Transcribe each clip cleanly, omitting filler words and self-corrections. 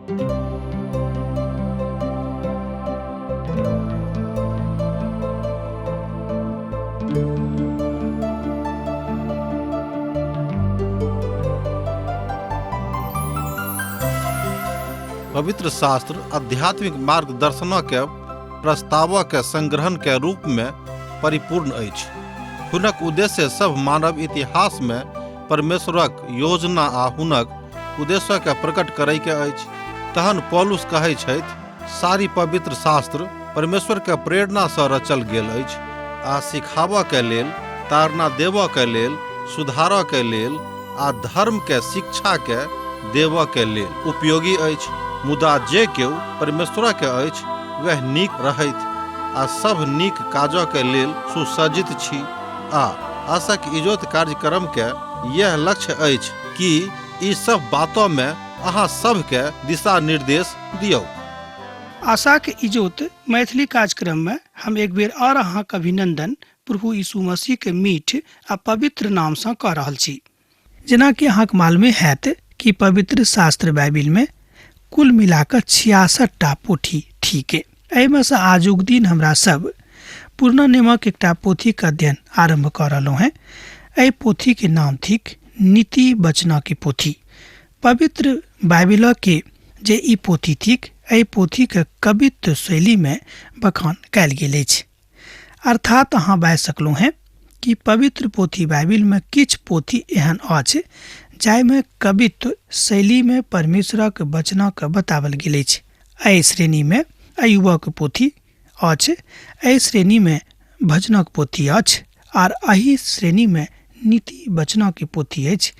पवित्र शास्त्र आध्यात्मिक मार्गदर्शनक प्रस्तावक संग्रहण के रूप में परिपूर्ण अछि। हुनक उद्देश्य सभ मानव इतिहास में परमेश्वरक योजना आ हुनक उद्देश्य के प्रकट करय के अछि। तहन पौलुस कहै छथि, सारी पवित्र शास्त्र परमेश्वर के प्रेरणा सँ रचल गेल अछि आ सिखाबऽ के लेल, ताड़ना देबऽ के लेल, सुधारऽ के लेल आ धर्म के शिक्षा के देबऽ के लेल उपयोगी अछि। मुदा जे केओ परमेश्वर के अछि वएह नीक रहथि आ सभ नीक काजऽ के लेल सुसज्जित छी। आ आशक इजोत कार्यक्रम के यैह लक्ष्य अछि कि ई सभ बातऽ में अहाँ सभ के दिशा निर्देश दियौ। आशाक इजोत मैथिली कार्यक्रम में हम एक बेर और अहाँक अभिनंदन प्रभु यीशु मसीह के मीठ आ पवित्र नाम सँ कऽ रहल छी। जेनाकि अहाँक मालूमे हैत कि पवित्र शास्त्र बाइबिल में कुल मिलाकऽ 66 टा पोथी ठीक। एहिमे सँ आजुक दिन हमरा सब पुरना नियमक एकटा पोथीके अध्ययन आरम्भ कऽ रहलहुँ हेँ। एहि पोथीके नाम थिक नीति वचनके पोथी। पवित्र बाइबिलके जे ई पोथी थिक, एहि पोथीके कवित्व शैलीमे बखान कयल गेल अछि। अर्थात अहाँ बाजि सकलहुँ हेँ कि पवित्र पोथी बाइबिलमे किछु पोथी एहन अछि जाहिमे कवित्व शैलीमे परमेश्वरक वचनके बताओल गेल अछि। एहि श्रेणीमे अयुबक पोथी अछि, एहि श्रेणीमे भजनक पोथी अछि आर एहि श्रेणीमे नीति वचनक पोथी अछि,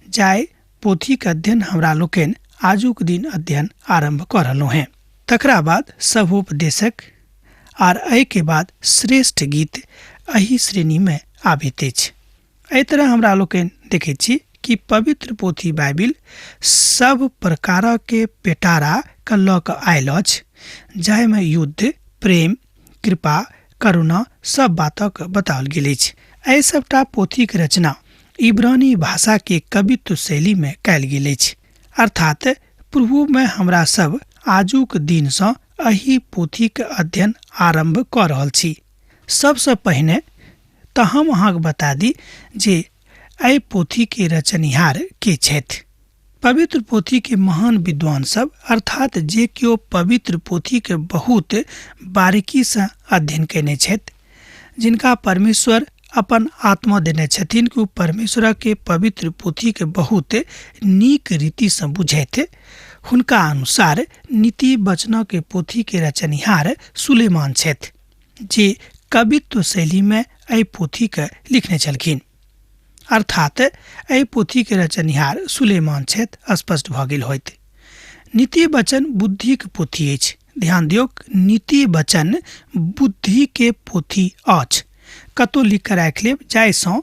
जाहि पोथीके अध्ययन हमरा लोकनि आजुक दिन अध्ययन आरम्भ कऽ रहलहुँ हेँ। तकरा बाद सभोपदेशक आर एहिके बाद श्रेष्ठ गीत एहि श्रेणीमे आबैत अछि। एहि तरह हमरा लोकनि देखैत छी कि पवित्र पोथी बाइबिल सब प्रकारके पेटारा के लऽ कऽ आयल अछि, जाहिमे युद्ध, प्रेम, कृपा, करुणा सब बातक बताओल गेल अछि। एहि सबटा पोथीक रचना इब्रानी भाषाके कवित्व शैलीमे कयल गेल अछि। अर्थात प्रभुमे हमरा सब आजुक दिनसँ एहि पोथीक अध्ययन आरम्भ कऽ रहल छी। सबसँ पहिने तऽ हम अहाँके बता दी जे एहि पोथीके रचनिहार के छथि। पवित्र पोथीके महान विद्वान सब अर्थात जे केओ पवित्र पोथीके बहुत बारीकीसँ अध्ययन कयने छथि, जिनका परमेश्वर अपन आत्मा देने छथिन कि ओ परमेश्वरके पवित्र पोथीके बहुत नीक रीतिसँ बुझथि, हुनका अनुसार नीति वचनके पोथीके रचनिहार सुलेमान छथि, जे कवित्व शैलीमे एहि पोथीके लिखने छलखिन। अर्थात एहि पोथीके रचनिहार सुलेमान छथि, स्पष्ट भऽ गेल होइत। नीति वचन बुद्धिक पोथी अछि। ध्यान दियौक, नीति वचन बुद्धिके पोथी अछि। कतौ लिख कऽ राखि लेब जाहिसँ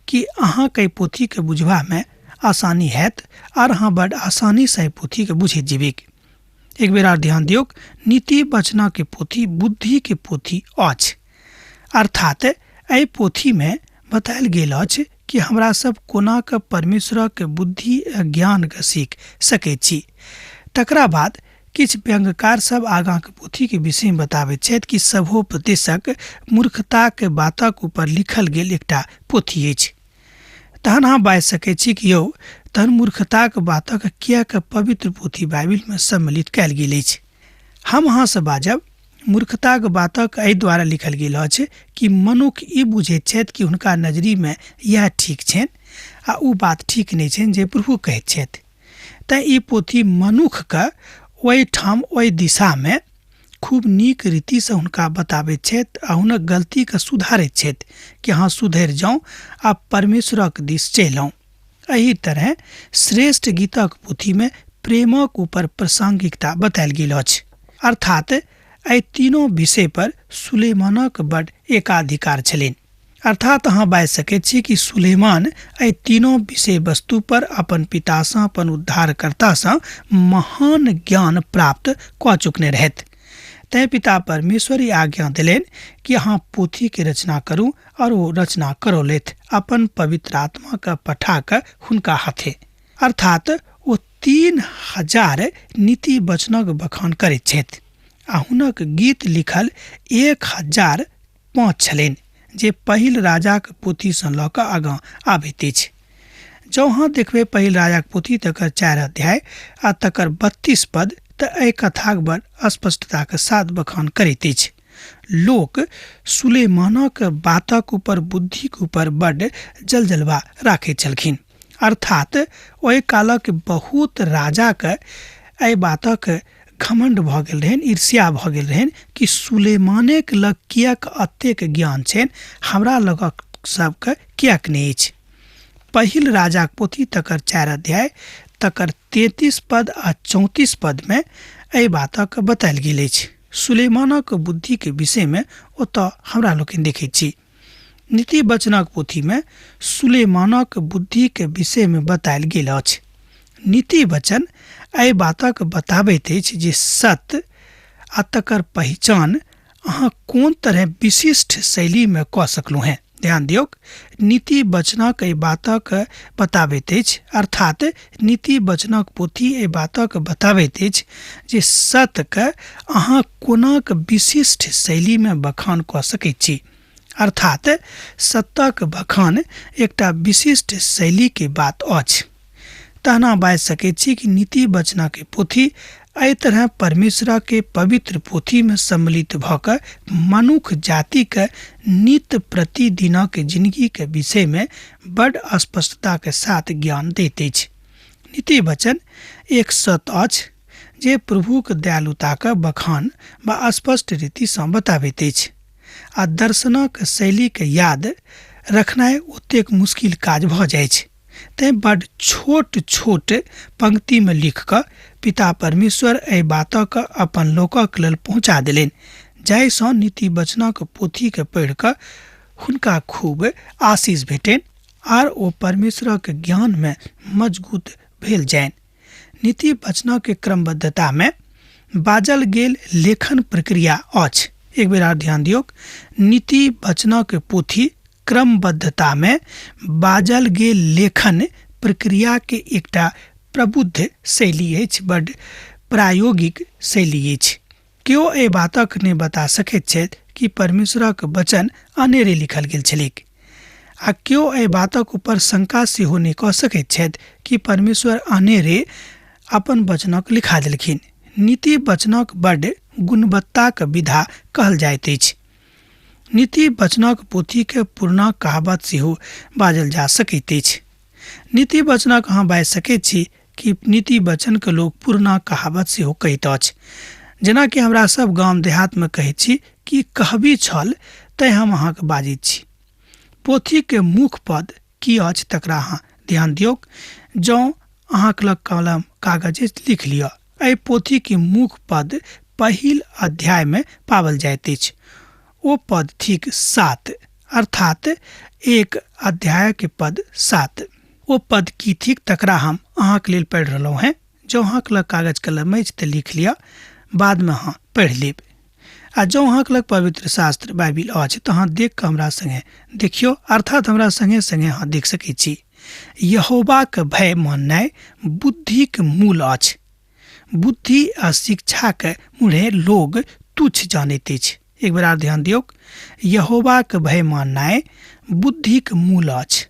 कि अहाँके एहि पोथीके बुझबामे आसानी हैत आर अहाँ बड आसानीसँ एहि पोथीके बुझैत जेबैक। एक बेर आर ध्यान दियौक, नीति वचनके पोथी बुद्धिके पोथी अछि। अर्थात एहि पोथीमे बतायल गेल अछि कि हमरा सब कोना कऽ परमेश्वरक बुद्धि आ ज्ञानके सीख सकैत छी। तकरा बाद किछु व्यंग्यकार सब आगाँके पोथीके विषयमे बताबैत छथि कि सभोपदेशक मूर्खताके बातक ऊपर लिखल गेल एकटा पोथी अछि। तहन अहाँ बाजि सकैत छी कि यौ, तहन मूर्खताक बातक किएक पवित्र पोथी बाइबिलमे सम्मिलित कयल गेल अछि? हम अहाँसँ बाजब, मूर्खताक बातक एहि द्वारा लिखल गेल अछि कि मनुख ई बुझैत छथि कि हुनका नजरिमे इएह ठीक छनि आ ओ बात ठीक नहि छनि जे प्रभु कहैत छथि। तैँ ई पोथी मनुखके ओहिठाम ओहि दिशामे खूब नीक रीतिसँ हुनका बताबैत छथि आ हुनक गलतीके सुधारैत छथि कि अहाँ सुधरि जाउ आ परमेश्वरक दिस चलि आउ। एहि तरहे श्रेष्ठ गीतक पोथीमे प्रेमक ऊपर प्रासंगिकता बतायल गेल अछि। अर्थात एहि तीनों विषय पर सुलेमानक बड एकाधिकार छलनि। अर्थात अहाँ बाजि सकैत छी कि सुलेमान एहि तीनों विषय वस्तु पर अपन पितासँ, अपन उद्धारकर्तासँ महान ज्ञान प्राप्त कऽ चुकने रहथि। तैँ पिता परमेश्वर ई आज्ञा देलनि कि अहाँ पोथीके रचना करू और ओ रचना करौलथि अपन पवित्र आत्माके पठा कऽ हुनका हाथे। अर्थात ओ 3000 नीति वचनक बखान करैत छथि आ हुनक गीत लिखल 1005 छलनि, जे पहिल राजाक पोथीसँ लऽ कऽ आगाँ आबैत अछि। जँ अहाँ देखबै पहिल राजाक पोथी तकर 4 अध्याय आ तकर 32 पद, तऽ एहि कथाक बड़ स्पष्टताक साथ बखान करैत अछि। लोक सुलेमानक बातक ऊपर, बुद्धिक ऊपर बड्ड जलजलवा राखैत छलखिन। अर्थात ओहि कालक बहुत राजाके एहि बातक घमंड भऽ गेल रहनि, ईर्ष्या भऽ गेल रहनि कि सुलेमानेक लग किएक अतेक ज्ञान छनि, हमरा लगक सबके किएक नहि अछि। पहिल राजाक पोथी तकर 4 अध्याय तकर 33 पद आ 34 पदमे एहि बातक बतायल गेल अछि। सुलेमानक बुद्धिके विषयमे ओतऽ हमरा लोकनि देखैत छी। नीति वचनक पोथीमे सुलेमानक बुद्धिके विषयमे बतायल गेल अछि। नीति वचन एहि बातक बताबैत अछि जे सत्य आ तकर पहिचान अहाँ कोन तरह विशिष्ट शैलीमे कऽ सकलहुँ हेँ। ध्यान दियौक, नीति वचनक एहि बातक बताबैत अछि, अर्थात नीति वचनक पोथी एहि बातक बताबैत अछि जे सत्यके अहाँ कोनाक विशिष्ट शैलीमे बखान कऽ सकैत छी। अर्थात सत्यक बखान एकटा विशिष्ट शैलीके बात अछि। तहना बाजि सकैत छी कि नीति वचनक पोथी एहि तरह परमेश्वरके पवित्र पोथीमे सम्मिलित भऽ कऽ मनुख जातिके नित्य प्रतिदिनक जिंदगीके विषयमे बड स्पष्टताके साथ ज्ञान दैत अछि। नीति वचन एक सत्य अछि जे प्रभुक दयालुताके बखान वा स्पष्ट रीतिसँ बताबैत अछि आ दर्शनक शैलीके याद रखनाइ ओतेक मुश्किल काज भऽ जाइ छै। तैं बड छोट छोट पंक्तिमे लिख कऽ पिता परमेश्वर एहि बातक अपन लोकक लेल पहुँचा देलनि, जाहिसँ नीति वचनक पोथीके पढ़ि कऽ हुनका खूब आशीष भेटनि आर ओ परमेश्वरक ज्ञानमे मजगूत भेल जानि। नीति वचनक क्रमबद्धतामे बाजल गेल लेखन प्रक्रिया अछि। एक बेर आर ध्यान दियौक, नीति वचनक पोथी क्रमबद्धतामे बाजल गेल लेखन प्रक्रियाके एकटा प्रबुद्ध शैली अछि, बड प्रायोगिक शैली अछि। केओ एहि बातक नहि बता सकैत छथि कि परमेश्वरक वचन अनेरे लिखल गेल छलैक आ केओ एहि बातक ऊपर शंका सेहो नहि कऽ सकैत छथि कि परमेश्वर अनेरे अपन वचनक लिखा देलखिन। नीति वचनक बड गुणवत्ताक विधा कहल जाइत अछि। नीति वचनक पोथीके पुरना कहावत सेहो बाजल जा सकैत अछि। नीति वचनक अहाँ बाजि सकैत छी कि नीति वचनके लोक पुरना कहावत सेहो कहैत अछि। जेनाकि हमरा सब गाम देहातमे कहैत छी कि कहबी छल तैं हम अहाँके बाजैत छी। पोथीके मुख्य पद की अछि तकरा अहाँ ध्यान दियौक। जँ अहाँके लग कलम कागज अछि लिख लिअ। एहि पोथीके मुख्य पद पहिल अध्यायमे पाओल जाइत अछि। ओ पद थिक 7, अर्थात 1 अध्यायके पद 7। ओ पद की थिक तकरा हम अहाँके लेल पढ़ि रहलहुँ हेँ। जँ अहाँके लग कागज कलम अछि तऽ लिख लिअ, बादमे अहाँ पढ़ि लेब। आ जँ अहाँके लग पवित्र शास्त्र बाइबिल अछि तऽ अहाँ देख कऽ हमरा सङ्गे देखियौ, अर्थात हमरा सङ्गे सङ्गे अहाँ देख सकैत छी। यहोवाक भय माननाइ बुद्धिक मूल अछि। बुद्धि आ शिक्षाके मुँहे लोग तुच्छ जानैत अछि। एक बेर आर ध्यान दियौक, यहोवाक भय माननाइ बुद्धिक मूल अछि।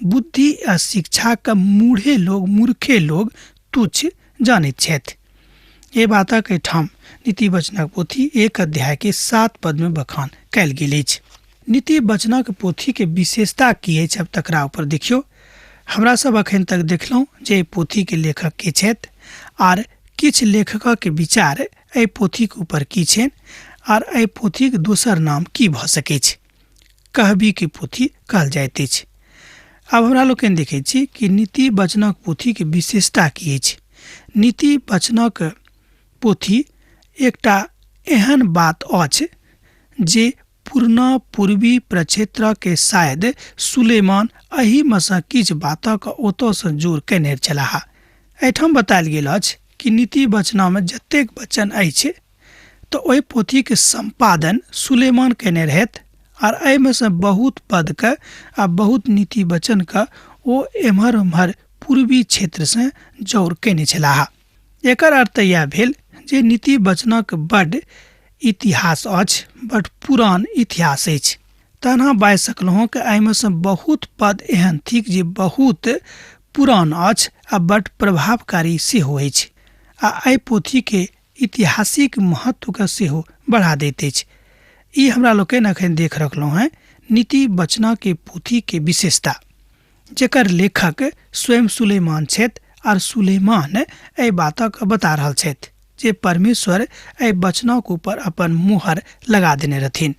बुद्धि आ शिक्षाके मूढ़े लोग, मूर्खे लोग तुच्छ जानैत छथि। एहि बातक एहिठाम नीति वचनक पोथी 1 अध्याय के 7 पद में बखान कयल गेल अछि। नीति वचनक पोथी के विशेषता की अछि अब तकरा ऊपर देखियौ। हमरा सब अखन तक देखलहुँ जे एहि पोथी के लेखक के छथि आर किछु लेखकक के विचार एहि पोथीके ऊपर की छनि आर एहि पोथीके दोसर नाम की भऽ सकैत छै। कहबी के पोथी कहल जाइत अछि। आब हमरा लोकनि देखैत छी कि नीति वचनक पोथीके विशेषता की अछि। नीति वचनक पोथी एकटा एहन बात अछि जे पुरना पूर्वी प्रक्षेत्र के शायद सुलेमान एहिमे सँ किछु बातक ओतऽसँ जोर केने छलाह। एहिठाम बतायल गेल अछि कि नीति वचनामे जतेक वचन अछि तऽ ओहि पोथीके सम्पादन सुलेमान केने रहथि आर एहिमे सँ बहुत पदके आ बहुत नीति वचनके ओ एम्हर ओम्हर पूर्वी क्षेत्रसँ जौर कयने छलाह। एकर अर्थ इएह भेल जे नीति वचनक बड्ड इतिहास अछि, बड्ड पुरान इतिहास अछि। तहन अहाँ बाजि सकलहुँ कि एहिमे सँ बहुत पद एहन थिक जे बहुत पुरान अछि आ बड्ड प्रभावकारी सेहो अछि आ एहि पोथीके ऐतिहासिक महत्वके सेहो बढ़ा दैत अछि। ई हमरा लोकनि एखन देख रखलहुँ हेँ नीति वचनके पोथीके विशेषता, जकर लेखक स्वयं सुलेमान छथि आर सुलेमान एहि बातक बता रहल छथि जे परमेश्वर एहि वचनक ऊपर अपन मुहर लगा देने रहथिन।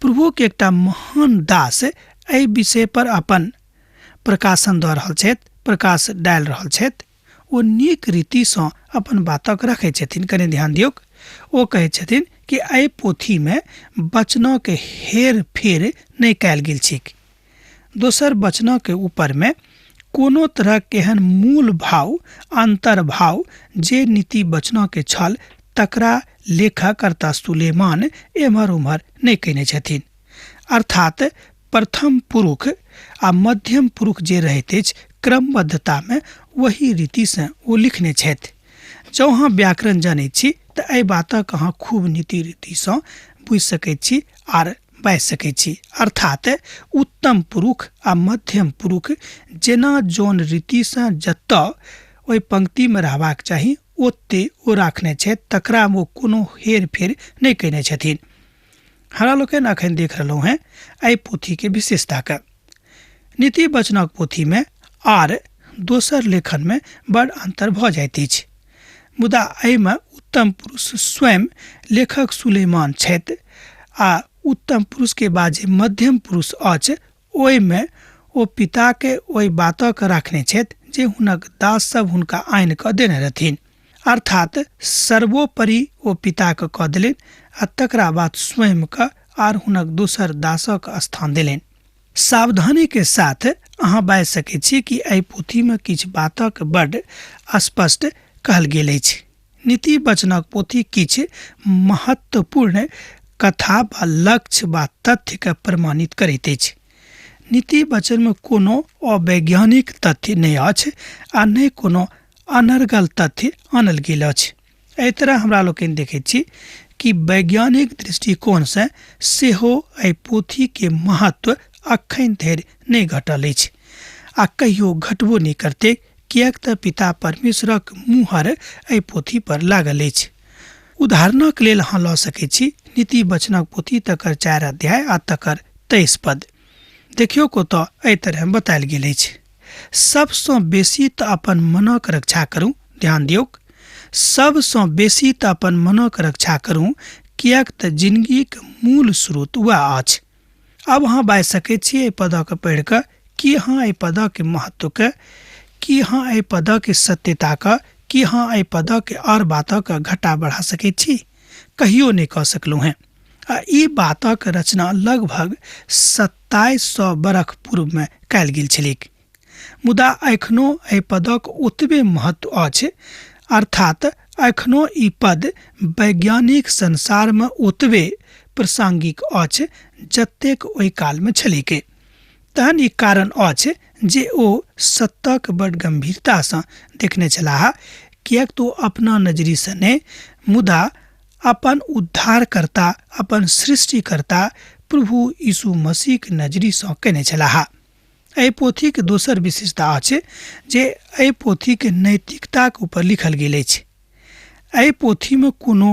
प्रभुके एकटा महान दास एहि विषय पर अपन प्रकाशन दऽ रहल छथि, प्रकाश डालि रहल छथि। ओ नीक रीतिसँ अपन बातक रखै छथिन। कनि ध्यान दियौक, ओ कहै छथिन कि एहि पोथीमे वचनक हेर फेर नहि कयल गेल छैक। दोसर वचनक ऊपरमे कोनो तरहक एहन मूल भाव, अन्तर्भाव जे नीति वचनके छल तकरा लेखक अर्थात सुलेमान एम्हर ओम्हर नहि कयने छथिन। अर्थात प्रथम पुरुष आ मध्यम पुरुष जे रहैत अछि क्रमबद्धतामे वही रीतिसँ ओ लिखने छथि। जँ अहाँ व्याकरण जनैत छी तऽ एहि बातक अहाँ खूब नीति रीतिसँ बुझि सकैत छी आर बाजि सकैत छी। अर्थात उत्तम पुरुष आ मध्यम पुरुष जेना जौन रीतिसँ जतऽ ओहि पंक्तिमे रहबाक चाही ओते ओ राखने छथि, तकरामे ओ कोनो हेरफेर नहि कयने छथिन। हमरा लोकनि अखन देख रहलहुँ हेँ एहि पोथीके विशेषताके। नीति वचनक पोथीमे आर दोसर लेखनमे बड़ अन्तर भऽ जाइत अछि, मुदा एहिमे उत्तम पुरुष स्वयं लेखक सुलेमान छथि आ उत्तम पुरुषके बाद जे मध्यम पुरुष अछि ओहिमे ओ पिताके ओहि बातक राखने छथि जे हुनक दास सब हुनका आनि कऽ देने रहथिन। अर्थात सर्वोपरि ओ पिताके कऽ देलनि आ तकरा बाद स्वयंके आर हुनक दोसर दासक स्थान देलनि। सावधानी के साथ अहाँ बाजि सकैत छी कि एहि पोथीमे किछु बातक बड्ड स्पष्ट कहल गेल अछि। नीति वचनक पोथी किछु महत्वपूर्ण कथा वा लक्ष्य वा तथ्यके प्रमाणित करैत अछि। नीति वचनमे कोनो अवैज्ञानिक तथ्य नहि अछि आ नहि कोनो अनर्गल तथ्य आनल गेल अछि। एहि तरह हमरा लोकनि देखैत छी कि वैज्ञानिक दृष्टिकोणसँ सेहो एहि पोथीके महत्व अखन धरि नहि घटल अछि आ कहियो घटबो नहि करतै, किएक तऽ पिता परमेश्वरक मुहर एहि पोथी पर लागल अछि। उदाहरणक लेल अहाँ लऽ सकैत छी नीति वचनक पोथी तकर 4 अध्याय आ तकर 23 पद। देखियौ ओतऽ एहि तरह बतायल गेल अछि। सबसँ बेसी तऽ अपन मनक रक्षा करू, ध्यान दियौक, सबसँ बेसी तऽ अपन मनक रक्षा करू, किएक तऽ जिनगीक मूल स्रोत वएह अछि। आब अहाँ बाजि सकैत छी एहि पदक पढ़ि कऽ कि अहाँ एहि पदक महत्वके, कि अहाँ एहि पदक सत्यताके, कि अहाँ एहि पदक आओर बातक घटा बढ़ा सकैत छी? कहियो नहि कऽ सकलहुँ हेँ। आ ई बातक रचना लगभग 2700 बरख पूर्वमे कयल गेल छलैक, मुदा एखनो एहि पदक ओतबे महत्व अछि। अर्थात एखनो ई पद वैज्ञानिक संसारमे ओतबे प्रासंगिक अछि जतेक ओहि कालमे छलैक। तहन ई कारण अछि जे ओ सत्यक बड गंभीरतासँ देखने छलाह, किएक तऽ ओ अपना नजरिसँ नहि मुदा अपन उद्धारकर्ता, अपन सृष्टिकर्ता प्रभु यीशु मसीहक नजरिसँ कयने छलाह। एहि पोथीक दोसर विशेषता अछि जे एहि पोथीक नैतिकताक ऊपर लिखल गेल अछि। एहि पोथीमे कोनो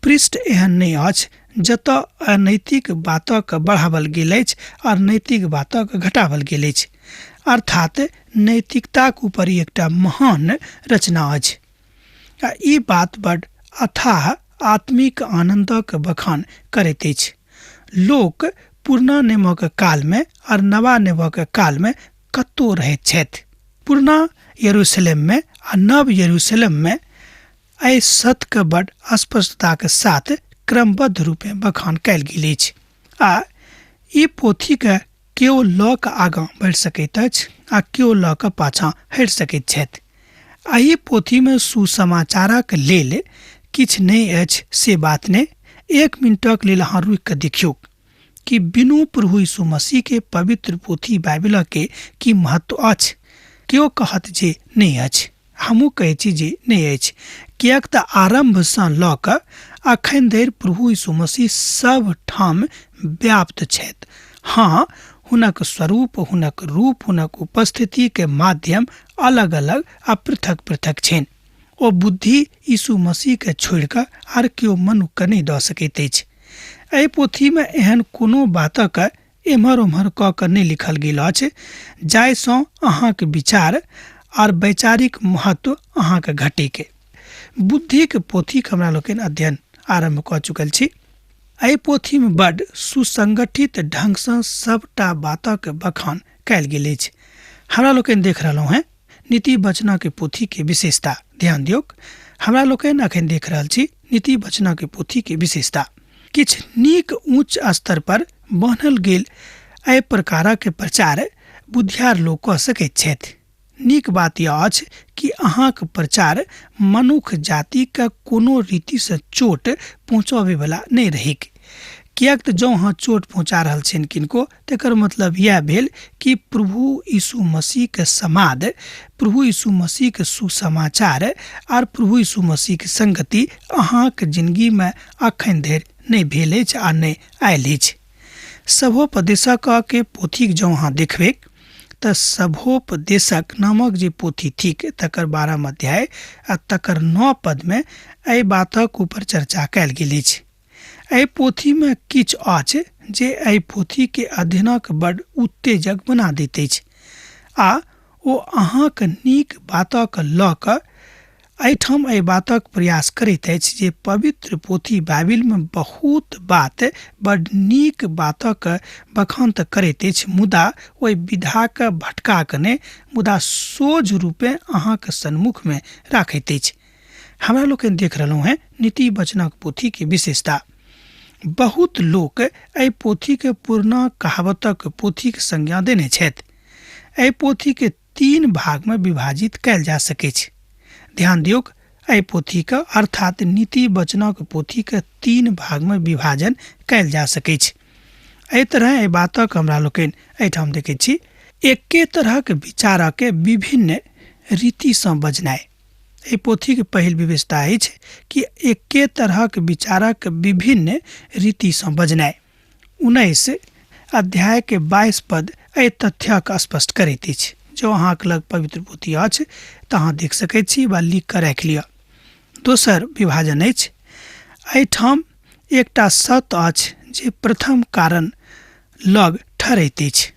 पृष्ठ एहन नहि अछि जतऽ अनैतिक बातक बढ़ावल गेल अछि आओर नैतिक बातक घटावल गेल अछि। अर्थात नैतिकताक ऊपर ई एकटा महान रचना अछि आ ई बात बड अथाह आत्मिक आनन्दक बखान करैत अछि। लोक पुरना नेमक कालमे आओर नवा नेमक कालमे कतौ रहैत छथि। पुरना यरूशलेममे आ नव यरूशलेममे एहि सत्यके बड स्पष्टताके साथ क्रमबद्ध रूपे बखान कयल गेल अछि आ ई पोथीके केओ लऽ कऽ आगाँ बढ़ि सकैत अछि आ केओ लऽ कऽ पाछाँ हटि सकैत छथि। एहि पोथीमे सुसमाचारक लेल किछु नहि अछि से बात नहि। एक मिनटक लेल अहाँ रुकि कऽ देखियौ कि बिनु प्रभु यीशु मसीह के पवित्र पोथी बाइबिलके की महत्व अछि। केओ कहत जे नहि अछि। हमहूँ कहै छी जे नहि अछि, किएक तऽ आरम्भसँ लऽ कऽ अखन धरि प्रभु यीशु मसीह सभ ठाम व्याप्त छथि। हँ, हुनक स्वरूप, हुनक रूप, हुनक उपस्थितिके माध्यम अलग अलग आ पृथक पृथक छनि। ओ बुद्धि यीशु मसीहके छोड़ि कऽ आर केओ मनुखके नहि दऽ सकैत अछि। एहि पोथीमे एहन कोनो बातक एम्हर ओम्हर कऽ कऽ नहि लिखल गेल अछि जाहिसँ अहाँक विचार आर वैचारिक महत्व अहाँके घटैके। बुद्धिक पोथीक हमरा लोकनि अध्ययन आरम्भ कऽ चुकल छी। एहि पोथीमे बड्ड सुसंगठित ढङ्गसँ सभटा बातक बखान कयल गेल अछि। हमरा लोकनि देख रहलहुँ हेँ नीति वचनक पोथीके विशेषता। ध्यान दियौक, हमरा लोकनि अखन देख रहल छी नीति वचनक पोथीके विशेषता। किछु नीक ऊँच स्तर पर बान्हल गेल एहि प्रकारक प्रचार बुधियार लोक कऽ सकैत छथि। नीक बात यह अछि कि अहाँक प्रचार मनुख जातिके कोनो रीतिसँ चोट पहुँचबैवला नहि रहैक, किएक तऽ जँ अहाँ चोट पहुँचा रहल छियनि किनको तकर मतलब इएह भेल कि प्रभु यीशु मसीहके समाद, प्रभु यीशु मसीहके सुसमाचार आर प्रभु यीशु मसीहके संगति अहाँक जिनगीमे अखन धरि नहि भेल अछि आ नहि आयल अछि। सभोपदेशक के पोथीक जँ अहाँ देखबैक तऽ सभोपदेशक नामक जे पोथी थिक तकर 12 अध्याय आ तकर 9 पदमे एहि बातक ऊपर चर्चा कयल गेल अछि। एहि पोथीमे किछु अछि जे एहि पोथीके अध्ययनक बड्ड उत्तेजक बना दैत अछि आ ओ अहाँक नीक बातक लऽ कऽ एहिठाम एहि बातक प्रयास करैत अछि जे पवित्र पोथी बाइबिलमे बहुत बात बड्ड नीक बातक बखान तऽ करैत अछि, मुदा ओहि विधाके भटका कऽ नहि, मुदा सोझ रूपे अहाँक सन्मुखमे राखैत अछि। हमरा लोकनि देख रहलहुँ हेँ नीति वचनक पोथीके विशेषता। बहुत लोक एहि पोथीके पुरना कहावतक पोथीक संज्ञा देने छथि। एहि पोथीके 3 भागमे विभाजित कयल जा सकैछ। ध्यान दियौक, एहि पोथीके अर्थात नीति वचनक पोथीके 3 भागमे विभाजन कयल जा सकैछ। एहि तरह एहि बातक हमरा लोकनि एहिठाम देखैत छी। एके तरहक विचारके विभिन्न रीतिसँ बजनाइ। एहि पोथीके पहिल विशेषता अछि कि एके तरहक विचारक विभिन्न रीतिसँ बजनाइ। 19 अध्याय के 22 पद एहि तथ्यक स्पष्ट करैत अछि। जँ अहाँक लग पवित्र पोथी अछि तऽ अहाँ देख सकैत छी वा लिख कऽ राखि लिअ। दोसर विभाजन अछि, एहिठाम एकटा सत्य अछि जे प्रथम कारण लग ठहरैत अछि।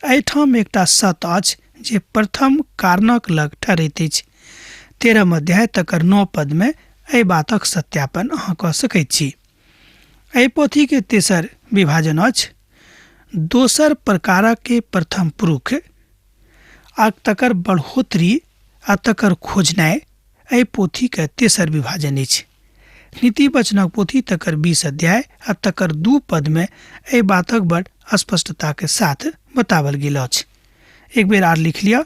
एहिठाम एकटा सत्य अछि जे प्रथम कारणक लग ठहरैत अछि। 13 अध्याय तकर 9 पदमे एहि बातक सत्यापन अहाँ कऽ सकैत छी। एहि पोथीके तेसर विभाजन अछि, दोसर प्रकारके प्रथम पुरुष आ तकर बढ़ोतरी आ तकर खोजनाइ एहि पोथीके तेसर विभाजन अछि। नीति वचनक पोथी तकर 20 अध्याय आ तकर 2 पदमे एहि बातक बड़ स्पष्टताके साथ बतावल गेल अछि। एक बेर आर लिख लिअ,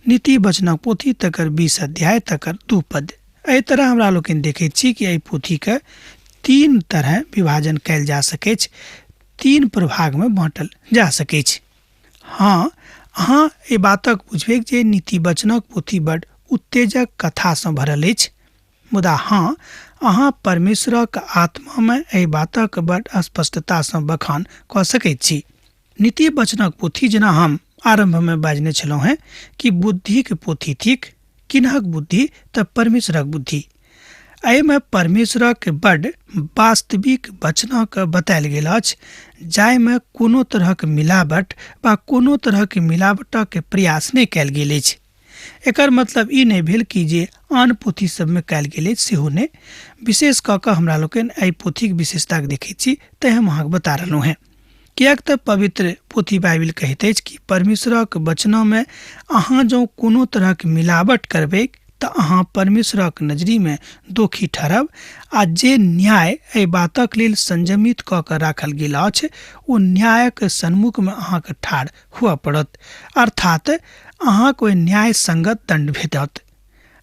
नीति वचनक पोथी तकर 20 अध्याय तकर 2 पद। एहि तरह हमरा लोकनि देखैत छी कि एहि पोथीके 3 तरह विभाजन कयल जा सकैछ, 3 प्रभागमे बाँटल जा सकैछ। हँ, अहाँ एहि बातक बुझबैक जे नीति वचनक पोथी बड़ उत्तेजक कथासँ भरल अछि, मुदा हँ, अहाँ परमेश्वरक आत्मामे एहि बातक बड़ स्पष्टतासँ बखान कऽ सकैत छी। नीति वचनक पोथी, जेना हम आरम्भमे बाजने छलहुँ हेँ कि बुद्धिक पोथी थिक। किनहक बुद्धि तऽ परमेश्वरक बुद्धि। एहिमे परमेश्वरक बड वास्तविक वचनक बतायल गेल अछि, जाहिमे कोनो तरहक मिलावट वा कोनो तरहक मिलावटक प्रयास नहि कयल गेल अछि। एकर मतलब ई नहि भेल कि जे आन पोथी सबमे कयल गेल अछि सेहो नहि। विशेष कऽ कऽ हमरा लोकनि एहि पोथीक विशेषताके देखैत छी, तैँ हम अहाँके बता रहलहुँ हेँ। किएक तऽ पवित्र पोथी बाइबिल कहैत अछि कि परमेश्वरक वचनमे अहाँ जँ कोनो तरहक मिलावट करबै तऽ अहाँ परमेश्वरक नजरिमे दोषी ठहरब आ जे न्याय एहि बातक लेल संयमित कऽ कऽ राखल गेल अछि ओ न्यायक सन्मुखमे अहाँके ठाढ़ हुअ पड़त, अर्थात अहाँके ओहि न्याय संगत दण्ड भेटत।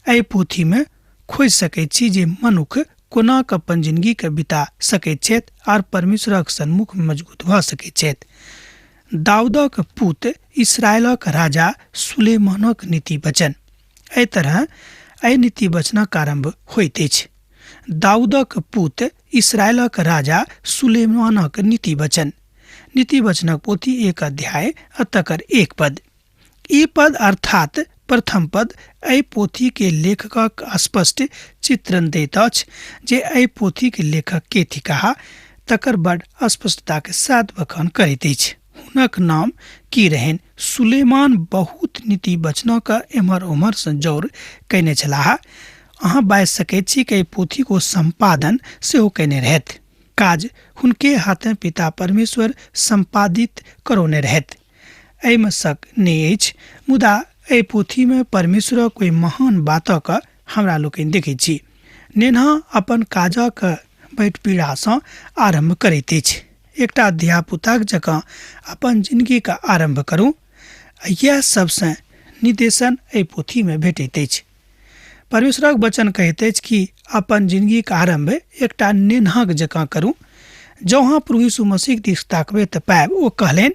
एहि पोथीमे खोजि सकैत छी जे मनुख कोना कऽ अपन जिनगीके बिता सकैत छथि आर परमेश्वरक सन्मुख मजबूत भऽ सकैत छथि। दाऊदक पुत इसराइलक राजा सुलेमानक नीति वचन। एहि तरह एहि नीति वचनक आरम्भ होइत अछि। दाऊदक पुत इसराइलक राजा सुलेमानक नीति वचन। नीति वचनक पोथी 1 अध्याय आ तकर 1 पद। ई पद अर्थात प्रथम पद एहि पोथी के लेखकक स्पष्ट चित्रण दैत अछि जे एहि पोथी के लेखक के थिकाह, तकर बड़ स्पष्टता के साथ बखान करैत अछि। हुनक नाम की रहनि? सुलेमान बहुत नीति वचनक एम्हर ओम्हर सँ जोर कयने छलाह। अहाँ बाजि सकैत छी कि एहि पोथीक ओ सम्पादन सेहो कयने रहथि। काज हुनके हाथे पिता परमेश्वर सम्पादित करौने रहथि, एहिमे शक नहि अछि। मुदा एहि पोथीमे परमेश्वरक ओहि महान बातक हमरा लोकनि देखैत छी। नेन्हा अपन काजक बैठ पीड़ासँ आरम्भ करैत अछि। एकटा धियापुताक जकाँ अपन जिनगीके आरम्भ करू, इएह सबसँ निर्देशन एहि पोथीमे भेटैत अछि। परमेश्वरक वचन कहैत अछि कि अपन जिनगीके आरम्भ एकटा नेन्हाक जकाँ करू। जँ अहाँ प्रभु यीशु मसीहक दिस ताकबै तऽ पायब, ओ कहलनि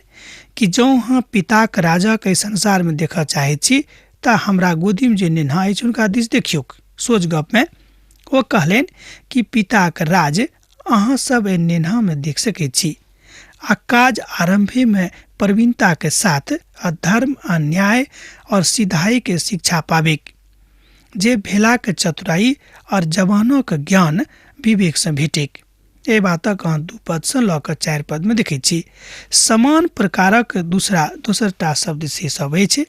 कि जँ अहाँ पिताक राजाके एहि संसारमे देखऽ चाहैत छी तऽ हमरा गोदीमे जे नेन्हा अछि हुनका दिस देखियौक। सोझ गपमे ओ कहलनि कि पिताक राज अहाँ सब एहि नेन्हामे देख सकैत छी। आ काज आरम्भेमे प्रवीणताके साथ आ धर्म आ न्याय और सिधाईके शिक्षा पाबिक, जे भेलाके चतुराई और जवानोके ज्ञान विवेकसँ भेटिक। एहि बातक अहाँ 2 पदसँ लऽ कऽ 4 पदमे देखैत छी। समान प्रकारक दोसरटा शब्द से सब अछि।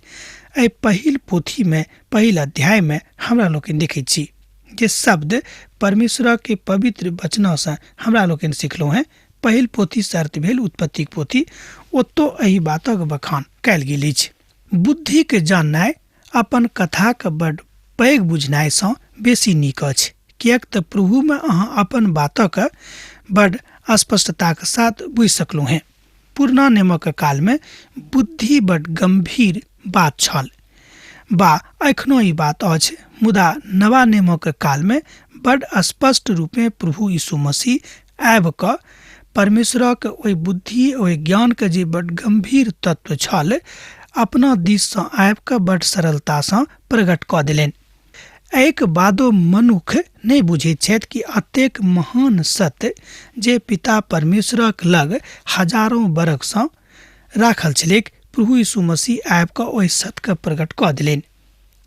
एहि पहिल पोथीमे पहिल अध्यायमे हमरा लोकनि देखैत छी जे शब्द परमेश्वरके पवित्र वचनसँ हमरा लोकनि सिखलहुँ हेँ। पहिल पोथी शर्त भेल उत्पत्तिक पोथी, ओतौ एहि बातक बखान कयल गेल अछि। बुद्धिके जाननाइ अपन कथाके बड पैघ बुझनाइसँ बेसी नीक अछि, किएक तऽ प्रभुमे अहाँ अपन बातक बड स्पष्टताके साथ बुझि सकलहुँ हेँ। पुरना नियमक कालमे बुद्धि बड गम्भीर बात छल बा एखनो ई बात अछि, मुदा नवा नियमक कालमे बड स्पष्ट रूपे प्रभु यीशु मसीह आबि कऽ परमेश्वरक ओहि बुद्धि ओहि ज्ञानके जे बड गम्भीर तत्व छल अपना दिससँ आबि कऽ बड सरलतासँ प्रकट कऽ देलनि। एहिके बादो मनुख नहि बुझैत छथि कि अतेक महान सत्य जे पिता परमेश्वरक लग हजारों बरखसँ राखल छलैक, प्रभु यीशु मसीह आबि कऽ ओहि सत्यके प्रकट कऽ देलनि।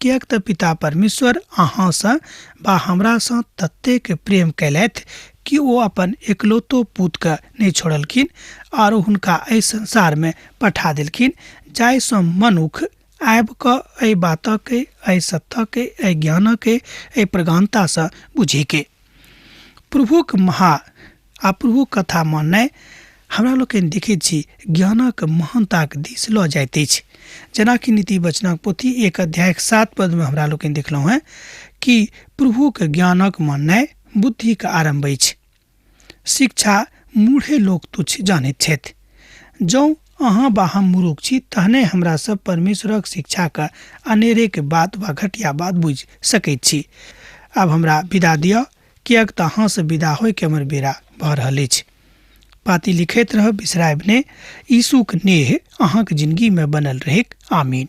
किएक तऽ पिता परमेश्वर अहाँसँ बा हमरासँ ततेक प्रेम कयलथि कि ओ अपन एकलौतो पुतके नहि छोड़लखिन आर हुनका एहि संसारमे पठा देलखिन, जाहिसँ मनुख आबि कऽ एहि बातके, एहि सत्यके, एहि ज्ञानके, एहि प्रगानतासँ बुझैके। प्रभुक महा आ प्रभुक कथा माननाइ हमरा लोकनि देखैत छी ज्ञानक महानताक दिस लऽ जाइत अछि। जेनाकि नीति वचनक पोथी 1 अध्यायक 7 पदमे हमरा लोकनि देखलहुँ हेँ कि प्रभुक ज्ञानक माननाइ बुद्धिक आरम्भ अछि। शिक्षा मूढ़े लोक तुच्छ जानैत छथि। जँ अहाँ बा हम मूर्ख छी तहने हमरा सब परमेश्वरक शिक्षाके अनेरेके बात वा घटिया बात बुझि सकैत छी। आब हमरा विदा दिअ, किएक तऽ अहाँसँ विदा होइके हमर बेरा भऽ रहल अछि। पाती लिखैत रहब, बिसरायब नहि। यीशुक नेह अहाँक जिंदगीमे बनल रहैक। आमीन।